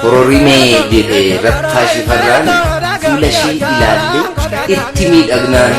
Kororimee jedhe rattaa shifarraan fuula ishii ilaallee itti miidhagnaan.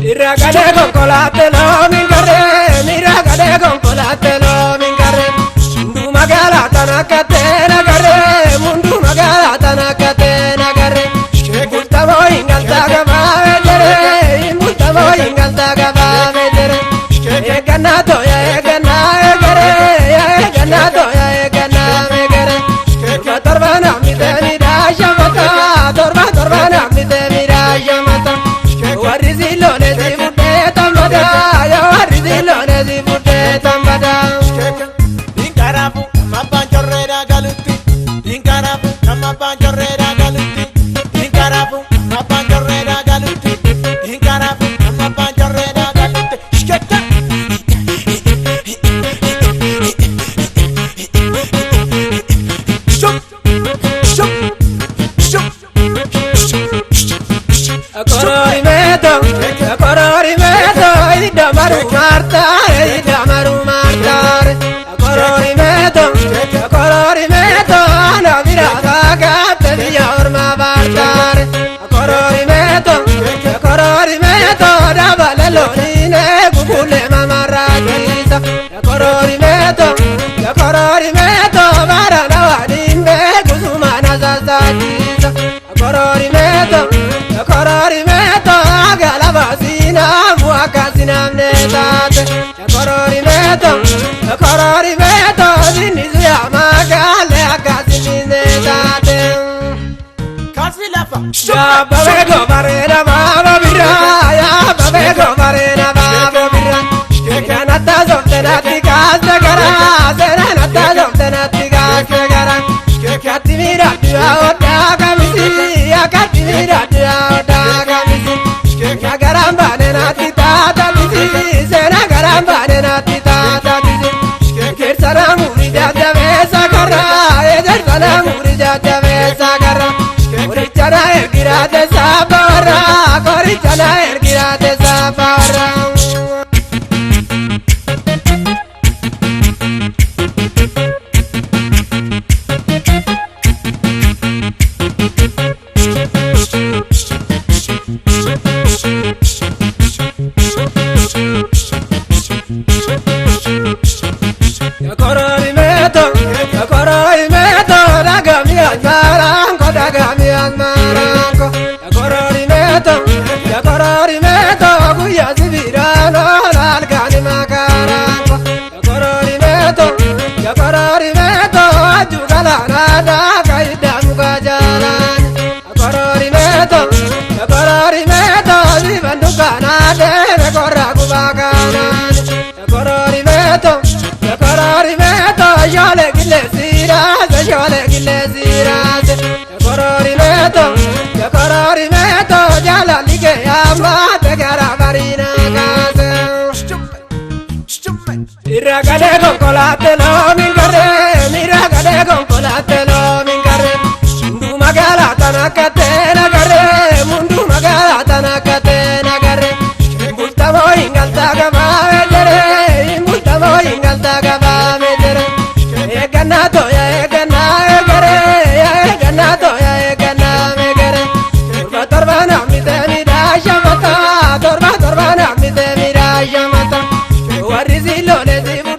Miragale konkolaatte loomin garree, miragale konkolaatte loomin garree. Mundu magaalaa tana akka teena garree, mundu magaalaa tana akka teena garree. Bultamoo hin galtaa gabaa jedhee, bultamoo hin galtaa gabaa jedhee. Eeggannaa tooya eeggannaa eegaree, eeggannaa tooya eeggannaa eegaree. Torba torba namni ta'e miidhaa torba torba namni ta'e miidhaa shamata. Warri siloone si fuudhee tambada, warri siloone si fuudhee tambada. Dinkarafu nama baanjorreedha galutti. Dinkarafu nama baanjorreedha galutti. Dinkarafu nama baanjorreedha galutti. Dinkarafu nama baanjorreedha galutti. Shketta. Shup shup shup. Akorori meeto, akorori meeto, idda maru martaare, idda maru martaare. Akorori meeto, akorori meeto, ana bira baagatte biyya orma bartaare. Akorori meeto, akorori meeto, dabale looniine kukulee mamarraatiisa. Akorori meeto, akorori meeto, barana waliin beeku sumana sassaatiisa. Akorori meeto. Akorori meeto galaba sinaamu akka sinaamne taate. Akorori meeto, akorori meeto sinnisu yaamaa gaale akka sinniine taate. Kasi lafa. Yaabba beeko bareeda baaba birraa, yaabba beeko bareeda baaba birraa. Seenaan soofte natti kaaste garaa, seenaan soofte natti kaaste garaa. Katti miidhagduu oddaa kamisi, katti miidhagduu oddaa kamisi. Nagaraan baane natti taata bisi, seenagaraan baane natti taata bisi. Ejersana murii jajjabeessa karraa, ejersana murii jajjabeessa karraa. Qorichana ergiraate saaba warraa, qorichana ergiraate saaba warraa. Akorori meeto, akorori meeto, dagami asmaranko, dagami asmaranko. Akorori meeto, akorori meeto, guyyaa sibiraan halkani makaranko. Akorori meeto, akorori meeto, ajju galaana daaka idda muka jalaan. Akorori meeto, akorori meeto, siban dukkaana deeme korra gubaa kanaan. Akorori meeto. Akorori meeto, shoolee qilleensiraase, shoolee qilleensiraase. Akorori meeto, akorori meeto, jaalalli kee ammaate gara bariina kaase. Miragalee konkolaatte loomin garree, miragalee konkolaatte loomin garree. Mundu magaalaa tana akka teena garree, mundu magaalaa tana akka teena garree. Bultamoo hin galtaa gabaa jedhee, bultamoo hin galtaa gabaa jedhee. Eeggannaa tooya eeggannaa eegaree, eeggannaa tooya eeggannaa eegaree. Torba torba namni ta'e miidhaa shamata, torba torba namni ta'e miidhaa Warri si loole si.